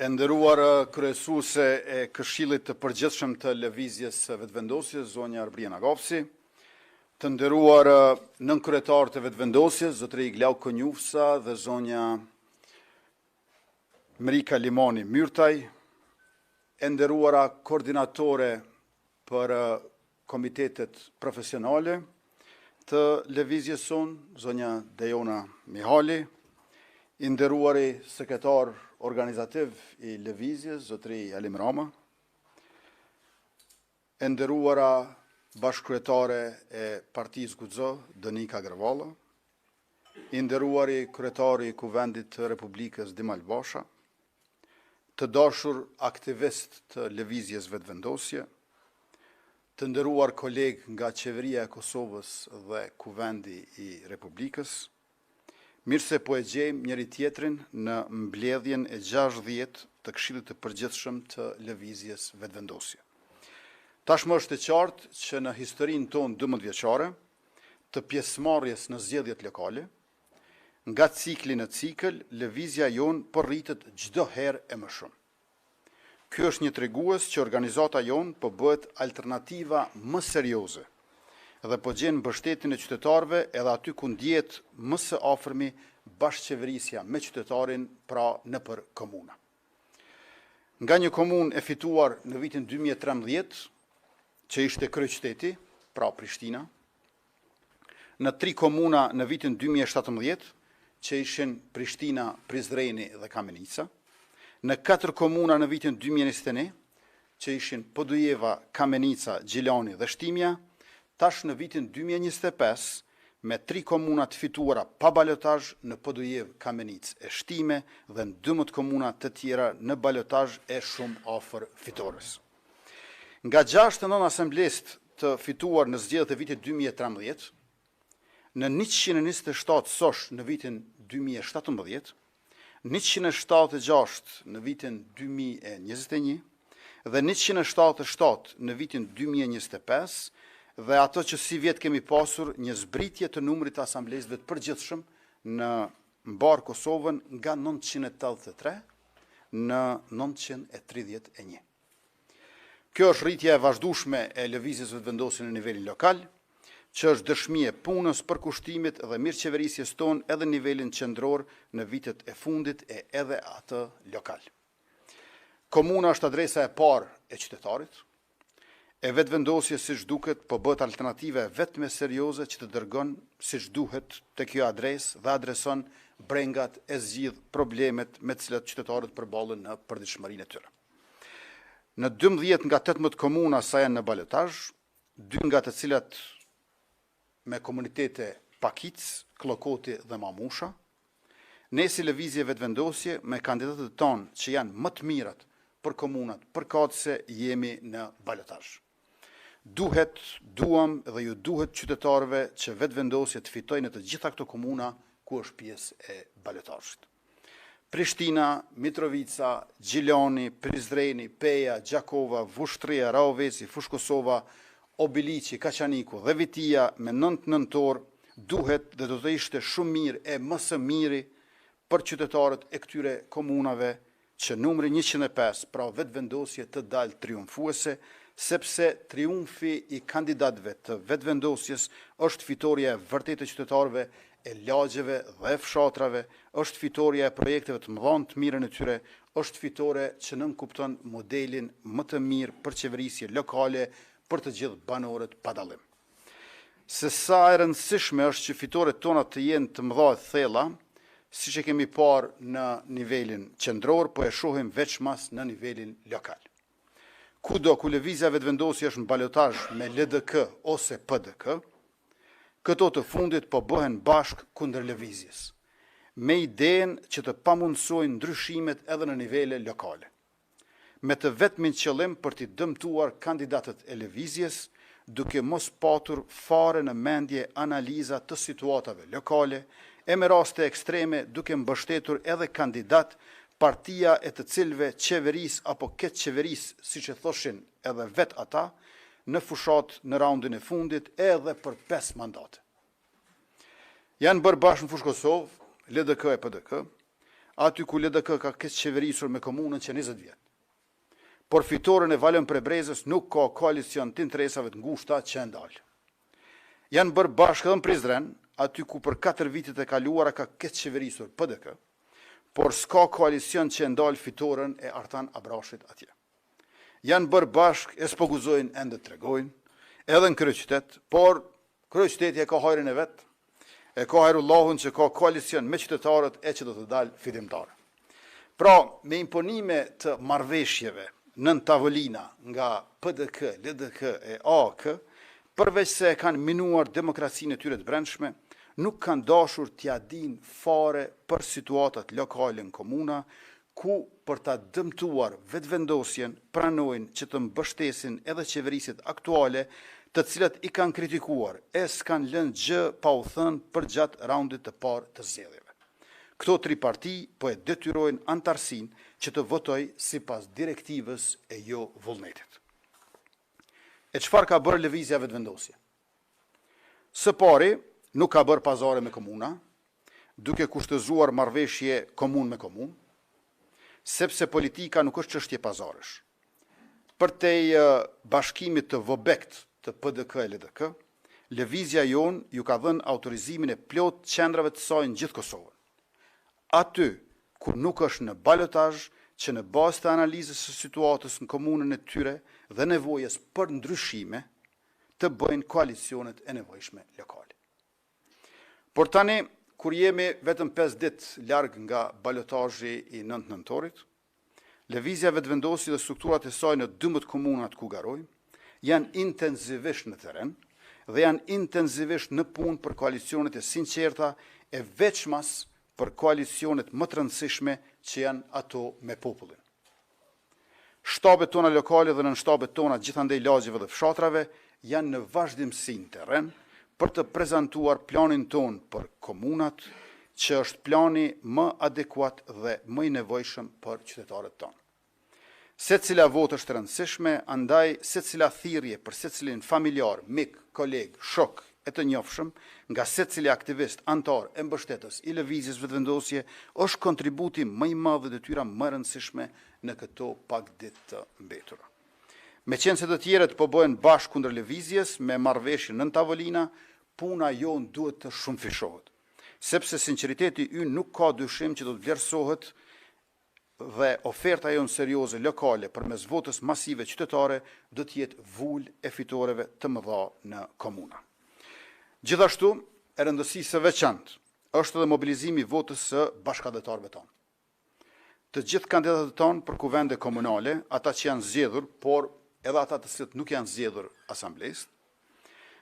E nderuar kryesuese e Këshillit të Përgjithshëm të Lëvizjes së Vetëvendosjes, zonja Arbërie Nagavci, të nderuar nënkryetarë të Vetëvendosjes, zotëri Glauk Konjufca dhe zonja Mrika Limani Myrtaj, e nderuara koordinatore për komitetet profesionale të lëvizjes sonë, zonja Dejona Mihali, i nderuari sekretar organizativ i lëvizjes, zotëri Halim Rama, e nderuara bashkëkryetare e Partisë Guxo, Donika Gërvalla, i nderuari kryetar i Kuvendit të Republikës Dimal Basha, të dashur aktivistë të Lëvizjes Vetëvendosje, të nderuar kolegë nga Qeveria e Kosovës dhe Kuvendi i Republikës, mirë se po e gjejmë njëri-tjetrin në mbledhjen e 60 të Këshillit të Përgjithshëm të Lëvizjes Vetëvendosje. Tashmë është e qartë që në historinë tonë 12 vjeçare të pjesëmarrjes në zgjedhjet lokale, nga cikli në cikël, lëvizja jonë po rritet çdo herë e më shumë. Ky është një tregues që organizata jonë po bëhet alternativa më serioze dhe po gjen mbështetjen e qytetarëve edhe aty ku ndjehet më së afërmi bashkëqeverisja me qytetarin, pra nëpër komuna. Nga një komunë e fituar në vitin 2013, që ishte kryeqyteti, pra Prishtina, në tri komuna në vitin 2017, që ishin Prishtina, Prizreni dhe Kamenica, në katër komuna në vitin 2021, që ishin Podujeva, Kamenica, Gjilani dhe Shtimja, tash në vitin 2025, me tri komuna të fituara pa balotazh në Podujevë, Kamenicë e Shtime dhe në 12 komuna të tjera në balotazh e shumë afër fitores. Nga 69 asamblist të fituar në zgjedhjet e vitit 2013, në 127 sosh në vitin 2017, 176 në vitin 2021 dhe 177 në vitin 2025 dhe ato që sivjet kemi pasur një zbritje të numrit të asamblistëve të përgjithshëm në mbarë Kosovën nga 983 në 931. Kjo është rritja e vazhdueshme e Lëvizjes Vetëvendosje në nivelin lokal, që është dëshmi e punës, përkushtimit dhe mirëqeverisjes tonë edhe në nivelin qendror në vitet e fundit e edhe atë lokal. Komuna është adresa e parë e qytetarit, e Vetëvendosje siç duket po bëhet alternativa e vetme serioze që të dërgon siç duhet te kjo adresë dhe adreson brengat e zgjidh problemet me të cilat qytetarët përballen në përditshmërinë e tyre. Në 12 nga 18 komuna sa janë në balotazh, dy nga të cilat me komunitete pakicë, Kllokoti dhe Mamusha, ne si Lëvizje Vetëvendosje me kandidatët tonë që janë më të mirat për komunat përkatëse jemi në balotazh. Duhet, duam dhe ju duhet qytetarëve që Vetëvendosje të fitojë në të gjitha këto komuna ku është pjesë e balotazhit. Prishtina, Mitrovica, Gjilani, Prizreni, Peja, Gjakova, Vushtrria, Rahoveci, Fushë-Kosova, Obiliqi, Kaçaniku dhe Vitia me 9 nëntor duhet dhe do të ishte shumë mirë e më së miri për qytetarët e këtyre komunave që numri 105, pra Vetëvendosje të dalë triumfuese, sepse triumfi i kandidatëve të Vetëvendosjes është fitorja e vërtetë e qytetarëve, e lagjeve dhe e fshatrave, është fitorja e projekteve të mëdha në të mirën e tyre, është fitore që nënkupton modelin më të mirë për qeverisje lokale për të gjithë banorët pa dallim. Se sa e rëndësishme është që fitoret tona të jenë të mëdha e të thella, siç e kemi parë në nivelin qendror, po e shohim veçmas në nivelin lokal. Kudo ku Lëvizja Vetëvendosje është në balotazh me LDK ose PDK, këto të fundit po bëhen bashkë kundër lëvizjes, me idenë që të pamundësojnë ndryshimet edhe në nivele lokale. Me të vetmin qëllim për t'i dëmtuar kandidatët e lëvizjes, duke mos patur fare në mendje analiza të situatave lokale, e me raste ekstreme duke mbështetur edhe kandidat partia e të cilëve qeveris apo keqqeveris, siç e thoshin edhe vetë ata, në fushatë në raundin e fundit edhe për 5 mandate. Janë bërë bashkë në Fushë Kosovë, LDK e PDK. aty ku LDK ka keqqeverisur me komunën që 20 vjet. Por fitoren e Valon Prebrezës nuk ka koalicion të interesave të ngushta që e ndal. Janë bërë bashkë edhe në Prizren, aty ku për 4 vitet e kaluara ka keqqeverisur PDK, por s'ka koalicion që e ndal fitoren e Artan Abrashit atje. Janë bërë bashkë e s'po guxojnë ende të tregojnë, edhe në kryeqytet, por kryeqyteti e ka hajrin e vet, e ka Hajrullahun që ka koalicion me qytetarët e që do të dalë fitimtar. Pra, me imponime të marrëveshjeve nën tavolina nga PDK, LDK e AAK, përveç se e kanë minuar demokracinë e tyre të brendshme, nuk kanë dashur t'ia dinë fare për situatat lokale në komuna, ku për ta dëmtuar Vetëvendosjen pranojnë që të mbështesin edhe qeverisjet aktuale, të cilat i kanë kritikuar e s'kanë lënë gjë pa u thënë përgjatë raundit të parë të zgjedhjeve. Këto tri parti po e detyrojnë anëtarësinë që të votojë sipas direktivës e jo vullnetit. E çfarë ka bërë Lëvizja Vetëvendosje? Së pari, nuk ka bërë pazare me komuna, duke kushtëzuar marrëveshje komunë me komunë, sepse politika nuk është çështje pazaresh. Përtej bashkimit të vobekt të PDK e LDK, lëvizja jonë ju ka dhënë autorizimin e plotë qendrave të saj në gjithë Kosovën. Aty ku nuk është në balotazh, që në bazë të analizës së situatës në komunën e tyre dhe nevojës për ndryshime, të bëjnë koalicionet e nevojshme lokale. Por tani, kur jemi vetëm 5 ditë larg nga balotazhi i 9 nëntorit, Lëvizja Vetëvendosje dhe strukturat e saj në 12 komunat ku garojnë, janë intensivisht në terren dhe janë intensivisht në punë për koalicionet e sinqerta e veçmas për koalicionet më të rëndësishme që janë ato me popullin. Shtabet tona lokale dhe nënshtabet tona gjithandej lagjeve dhe fshatrave janë në vazhdimësi në terren për të prezantuar planin tonë për komunat, që është plani më adekuat dhe më i nevojshëm për qytetarët tanë. Secila votë është e rëndësishme, andaj secila thirrje për secilin familjar, mik, koleg, shok e të njofshëm, nga secili aktivist, anëtar e mbështetës i Lëvizjes Vetëvendosje është kontributi më i madh dhe detyra më e rëndësishme në këto pak ditë të mbetura. Meqenëse të tjerët po bëhen bashkë kundër lëvizjes me marrëveshje nën tavolina, puna jonë duhet të shumëfishohet, sepse sinqeriteti ynë nuk ka dyshim që do të vlerësohet dhe oferta jonë serioze lokale përmes votës masive qytetare do të jetë vulë e fitoreve të mëdha në komuna. Gjithashtu, e rëndësisë së veçantë është edhe mobilizimi i votës së bashkatdhetarëve tanë. Të gjithë kandidatët tanë për kuvende komunale, ata që janë zgjedhur, por edhe ata të cilët nuk janë zgjedhur asamblist,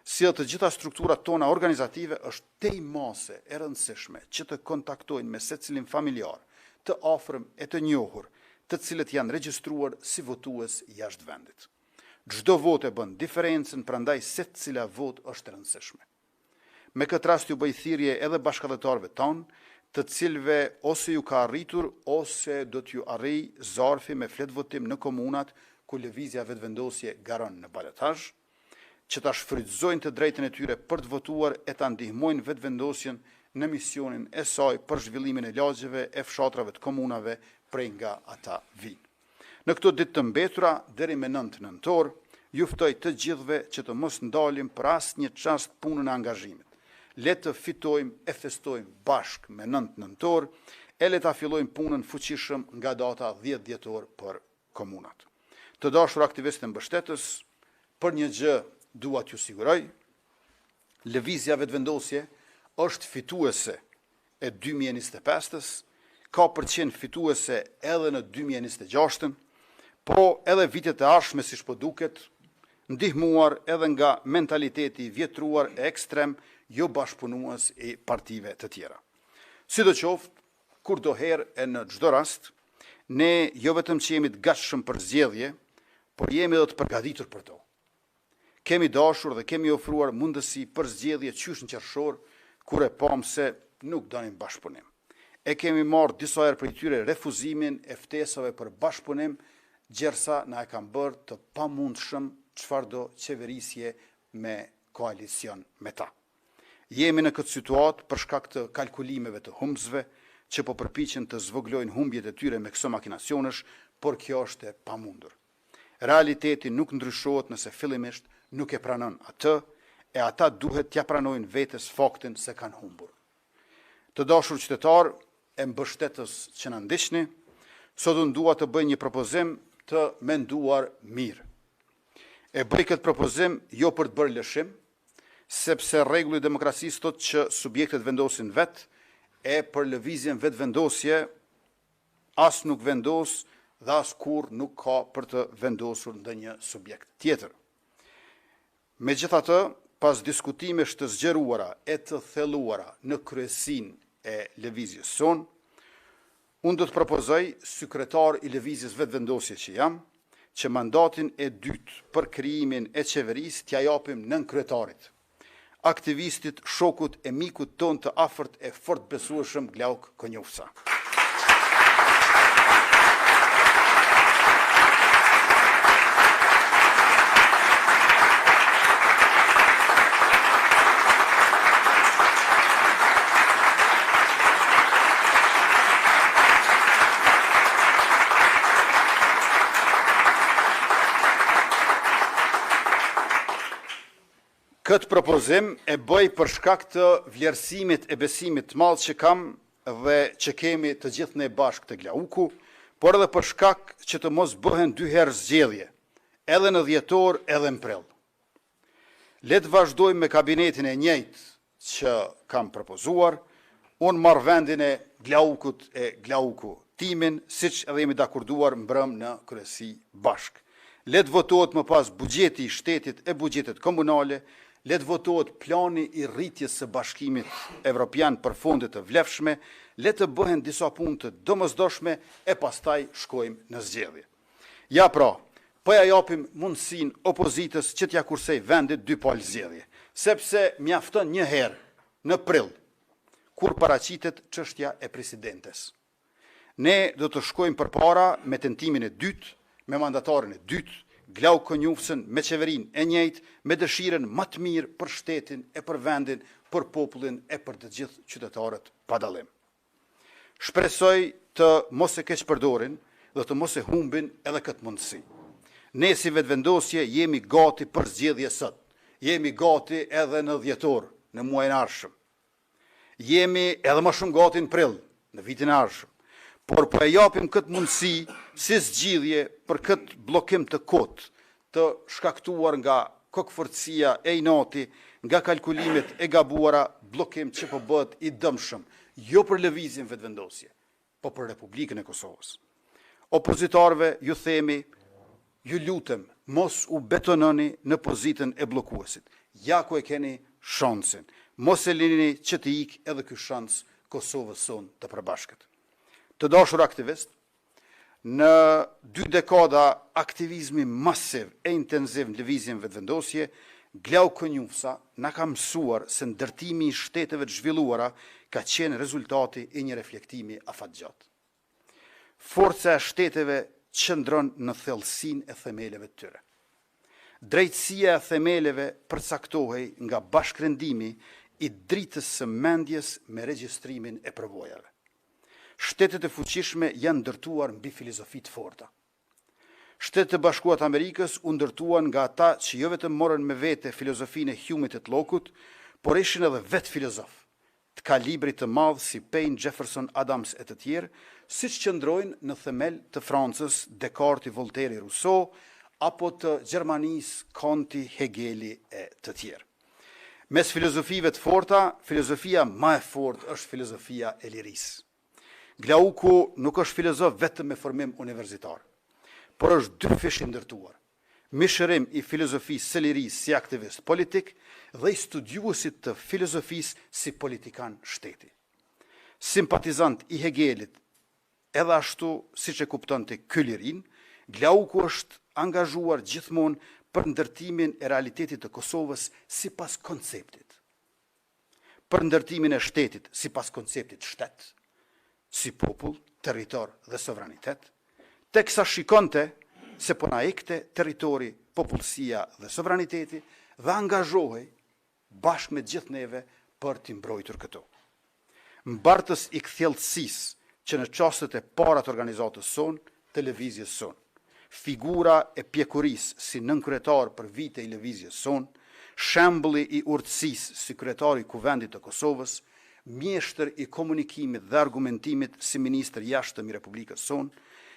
si dhe të gjitha strukturat tona organizative është tej mase e rëndësishme që të kontaktojnë me secilin familjar, të afërm e të njohur, të cilët janë regjistruar si votues jashtë vendit. Çdo votë e bën diferencën, prandaj secila votë është e rëndësishme. Me këtë rast ju bëj thirrje edhe bashkatdhetarëve tanë, të cilëve ose ju ka arritur ose do t'ju arrijë zarfi me fletëvotim në komunat ku Lëvizja Vetëvendosje garon në balotazh, që ta shfrytëzojnë të drejtën e tyre për të votuar e ta ndihmojnë Vetëvendosjen në misionin e saj për zhvillimin e lagjeve e fshatrave të komunave prej nga ata vijnë. Në këto ditë të mbetura, deri me 9 nëntor, ju ftoj të gjithëve që të mos ndalim për asnjë çast punën e angazhimit. Le të fitojmë e festojmë bashkë me 9 nëntor, e le ta fillojmë punën fuqishëm nga data 10 dhjetor për komunat. Të dashur aktivistë e mbështetës, për një gjë dua t'ju siguroj, Lëvizja Vetëvendosje është fituese e 2025-ës, ka për qenë fituese edhe në 2026-ën, po edhe vitet e ardhshme siç po duket, ndihmuar edhe nga mentaliteti i vjetruar e ekstrem jo bashkëpunues i partive të tjera. Sidoqoftë, kurdoherë e në çdo rast, ne jo vetëm që jemi të gatshëm për zgjedhje, por jemi edhe të përgatitur për to. Kemi dashur dhe kemi ofruar mundësi për zgjedhje qysh në qershor, kur e pamë se nuk donin bashkëpunim. E kemi marrë disa herë prej tyre refuzimin e ftesave për bashkëpunim, gjersa na e kanë bërë të pamundshëm çfarëdo qeverisje me koalicion me ta. Jemi në këtë situatë për shkak të kalkulimeve të humbësve, që po përpiqen të zvogëlojnë humbjet e tyre me këso makinacionesh, por kjo është e pamundur. Realiteti nuk ndryshohet nëse fillimisht nuk e pranon atë, e ata duhet t'ia pranojnë vetes faktin se kanë humbur. Të dashur qytetarë e mbështetës që na ndiqni, sot unë dua të bëj një propozim të menduar mirë. E bëj këtë propozim jo për të bërë lëshim, sepse rregulli i demokracisë thotë që subjektet vendosin vetë, e për Lëvizjen Vetëvendosje as nuk vendos dhe as kurrë nuk ka për të vendosur ndonjë subjekt tjetër. Megjithatë, pas diskutimesh të zgjeruara e të thelluara në kryesinë e Lëvizjes sonë, unë do të propozoj si kryetar i Lëvizjes Vetëvendosje që jam, që mandatin e dytë për krijimin e qeverisë t'ia japim nënkryetarit, aktivistit, shokut e mikut tonë të afërt e fort besueshëm Glauk Konjufca. Këtë propozim e bëj për shkak të vlerësimit e besimit të madh që kam dhe që kemi të gjithë ne bashkë te Glauku, por edhe për shkak që të mos bëhen dy herë zgjedhje, edhe në dhjetor edhe në prill. Le të vazhdojmë me kabinetin e njëjtë që kam propozuar, unë marr vendin e Glaukut e Glauku timin, siç edhe jemi dakorduar mbrëmë në kryesi bashkë. Le të votohet më pas buxheti i shtetit e buxhetet komunale, le të votohet plani i rritjes së Bashkimit Evropian për fonde të vlefshme, le të bëhen disa punë të domosdoshme e pastaj shkojmë në zgjedhje. Ja pra, po ia japim mundësinë opozitës që t'ia kursejë vendit dy palë zgjedhje, sepse mjafton një herë, në prill, kur paraqitet çështja e presidentes. Ne do të shkojmë përpara me tentimin e dytë, me mandatarin e dytë, Glauk Konjufcën, me qeverinë e njëjtë, me dëshirën më të mirë për shtetin e për vendin, për popullin e për të gjithë qytetarët pa dallim. Shpresoj të mos e keqpërdorin dhe të mos e humbin edhe këtë mundësi. Ne si Vetëvendosje jemi gati për zgjedhje sot, jemi gati edhe në dhjetor, në muajin e ardhshëm. Jemi edhe më shumë gati në prill, në vitin e ardhshëm. Por po e japim këtë mundësi si zgjidhje për këtë bllokim të kotë, të shkaktuar nga kokëfortësia e inati, nga kalkulimet e gabuara, bllokim që po bëhet i dëmshëm, jo për Lëvizjen Vetëvendosje, po për Republikën e Kosovës. Opozitarëve ju themi, ju lutem, mos u betononi në pozitën e bllokuesit. Ja ku e keni shansin. Mos e lini që t'i ikë edhe ky shans Kosovës sonë të përbashkët. Të dashur aktivistë, në dy dekada aktivizmi masiv e intenziv në Lëvizjen Vetëvendosje, Glauk Konjufca na ka mësuar se ndërtimi i shteteve të zhvilluara ka qenë rezultati i një reflektimi afatgjatë. Forca e shteteve qëndron në thellësinë e themeleve të tyre. Drejtësia e themeleve përcaktohej nga bashkërendimi i dritës së mendjes me regjistrimin e përvojave. Shtetet e fuqishme janë ndërtuar mbi filozofi të forta. Shtetet e Bashkuara të Amerikës u ndërtuan nga ata që jo vetëm morën me vete filozofinë e Hjumit e të Lokut, por ishin edhe vetë filozofë, të kalibrit të madh si Paine, Jefferson, Adams e të tjerë, siç qëndrojnë në themel të Francës Dekarti, Volteri, Ruso, apo të Gjermanisë Kanti, Hegeli e të tjerë. Mes filozofive të forta, filozofia më e fortë është filozofia e lirisë. Glauku nuk është filozof vetëm me formim universitar, por është dyfish i ndërtuar, mishërim i filozofisë së lirisë si aktivist politik dhe i studiuesit të filozofisë si politikan shteti. Simpatizant i Hegelit, edhe ashtu siç e kuptonte ky lirinë, Glauku është angazhuar gjithmonë për ndërtimin e realitetit të Kosovës sipas konceptit. Për ndërtimin e shtetit sipas konceptit shtet, si popull, territor dhe sovranitet, teksa shikonte se po na ikte territori, popullsia dhe sovraniteti dhe angazhohej bashkë me gjithë neve për t'i mbrojtur këto. Mbartës i kthjelltësisë që në çastet e para të organizatës sonë, të Lëvizjes sonë. Figura e pjekurisë si nënkryetar për vite i Lëvizjes sonë, shembulli i urtësisë si kryetar i Kuvendit të Kosovës, mjeshtër i komunikimit dhe argumentimit si ministër i Jashtëm i Republikës sonë,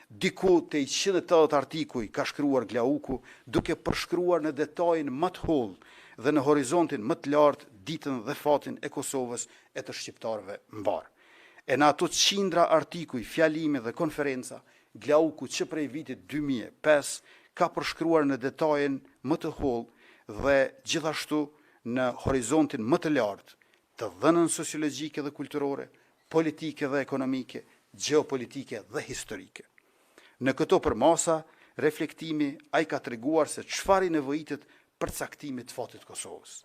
diku te 180 artikuj ka shkruar Glauku, duke përshkruar në detajin më të hollë dhe në horizontin më të lartë ditën dhe fatin e Kosovës e të shqiptarëve mbarë. E në ato qindra artikuj, fjalime dhe konferenca, Glauku që prej vitit 2005 ka përshkruar në detajin më të hollë dhe gjithashtu në horizontin më të lartë të dhënën sociologjike dhe kulturore, politike dhe ekonomike, gjeopolitike dhe historike. Në këto përmasa, reflektimi ai ka treguar se çfarë i nevojitet përcaktimit të fatit të Kosovës.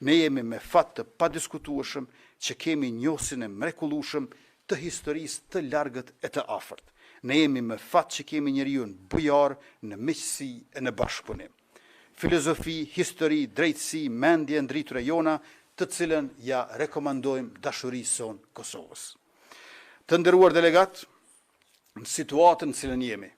Ne jemi me fat të padiskutueshëm që kemi njohësin e mrekullueshëm të historisë të largët e të afërt. Ne jemi me fat që kemi njeriun bujar në miqësi e në bashkëpunim. Filozofi, histori, drejtësi, mendje e ndritur e jona, të cilën ia rekomandojmë dashurisë sonë Kosovës. Të nderuar delegatë, në situatën në cilën jemi,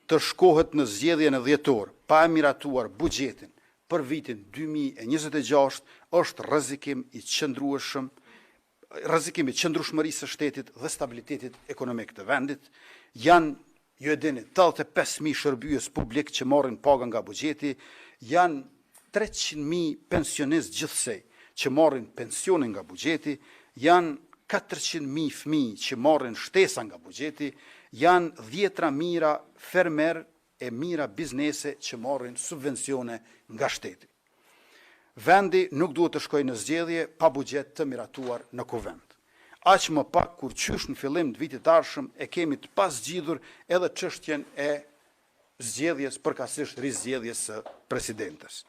të shkohet në zgjedhje në dhjetor pa e miratuar buxhetin për vitin 2026 është rrezikim i qëndrueshëm rrezikim i qëndrueshmërisë së shtetit dhe stabilitetit ekonomik të vendit. Janë, ju e dini, 85.000 shërbyes publik që marrin paga nga buxheti, janë 300.000 pensionistë gjithsej që marrin pensionin nga buxheti, janë 400.000 fëmijë që marrin shtesa nga buxheti, janë dhjetra mijëra fermerë e mijëra biznese që marrin subvencione nga shteti. Vendi nuk duhet të shkojë në zgjedhje pa buxhet të miratuar në Kuvend. Aq më pak kur qysh në fillim të vitit të ardhshëm e kemi të pazgjidhur edhe çështjen e zgjedhjes, përkatësisht rizgjedhjes së presidentes.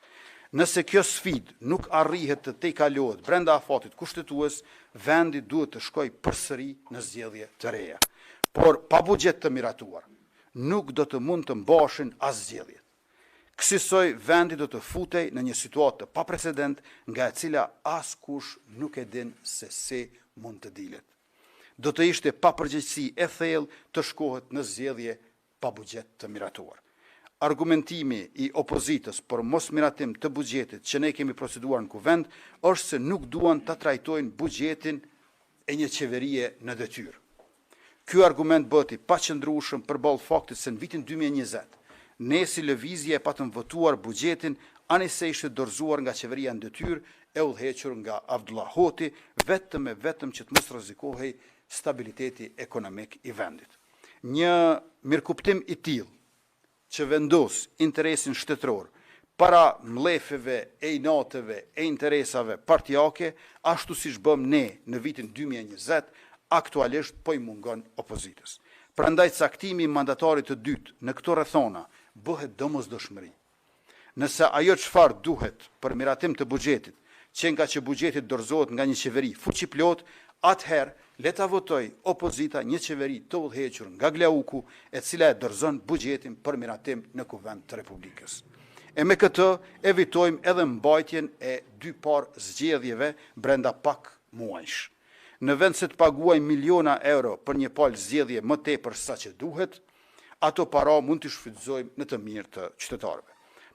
Nëse kjo sfidë nuk arrihet të tejkalohet brenda afatit kushtetues, vendi duhet të shkojë përsëri në zgjedhje të reja. Por pa buxhet të miratuar, nuk do të mund të mbaheshin as zgjedhjet. Kësisoj vendi do të futej në një situatë të paprecedent nga e cila askush nuk e din se si mund të dilet. Do të ishte papërgjegjësi e thellë të shkohet në zgjedhje pa buxhet të miratuar. Argumentimi i opozitës për mosmiratim të buxhetit që ne kemi proceduar në Kuvend është se nuk duan ta trajtojnë buxhetin e një qeverie në detyrë. Ky argument bëhet i paqëndrueshëm përballë faktit se në vitin 2020 ne si lëvizje e patëm votuar buxhetin ani se ishte dorëzuar nga qeveria në detyrë e udhëhequr nga Avdullah Hoti, vetëm e vetëm që të mos rrezikohej stabiliteti ekonomik i vendit. Një mirëkuptim i tillë që vendos interesin shtetëror para mllefeve e inateve e interesave partiake, ashtu siç bëmë ne në vitin 2020, aktualisht po i mungon opozitës. Prandaj caktimi i mandatarit të dytë në këto rrethana bëhet domosdoshmëri. Nëse ajo çfarë duhet për miratim të buxhetit, qenka që buxheti të dorëzohet nga një qeveri fuqiplotë, atëherë le ta votojë opozita një qeveri të udhëhequr nga Glauku, e cila e dorëzon buxhetin për miratim në Kuvend të Republikës. E me këtë evitojmë edhe mbajtjen e dy parë zgjedhjeve brenda pak muajsh. Në vend se të paguajmë miliona euro për një palë zgjedhje më tepër sa që duhet, ato para mund t'i shfrytëzojmë në të mirë të qytetarëve.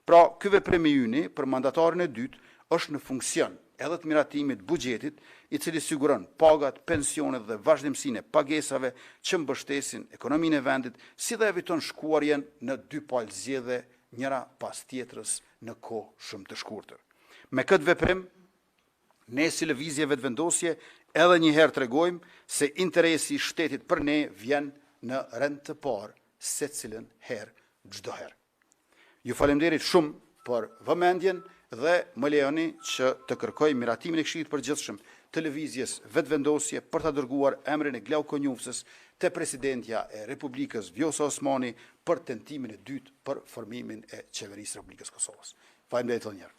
Pra, ky veprim i yni për mandatarin e dytë është në funksion edhe të miratimit të buxhetit, i cili siguron pagat, pensionet dhe vazhdimësinë e pagesave që mbështesin ekonominë e vendit, si dhe eviton shkuarjen në dy palë zgjedhje njëra pas tjetrës në kohë shumë të shkurtër. Me këtë veprim, ne si Lëvizje Vetëvendosje edhe një herë tregojmë se interesi i shtetit për ne vjen në rend të parë secilën herë, çdo herë. Ju faleminderit shumë për vëmendjen dhe më lejoni që të kërkoj miratimin e Këshillit të Përgjithshëm të Lëvizjes Vetëvendosje për ta dërguar emrin e Glauk Konjufcës te presidentja e Republikës Vjosa Osmani për tentimin e dytë për formimin e Qeverisë së Republikës së Kosovës. Faleminderit edhe një herë.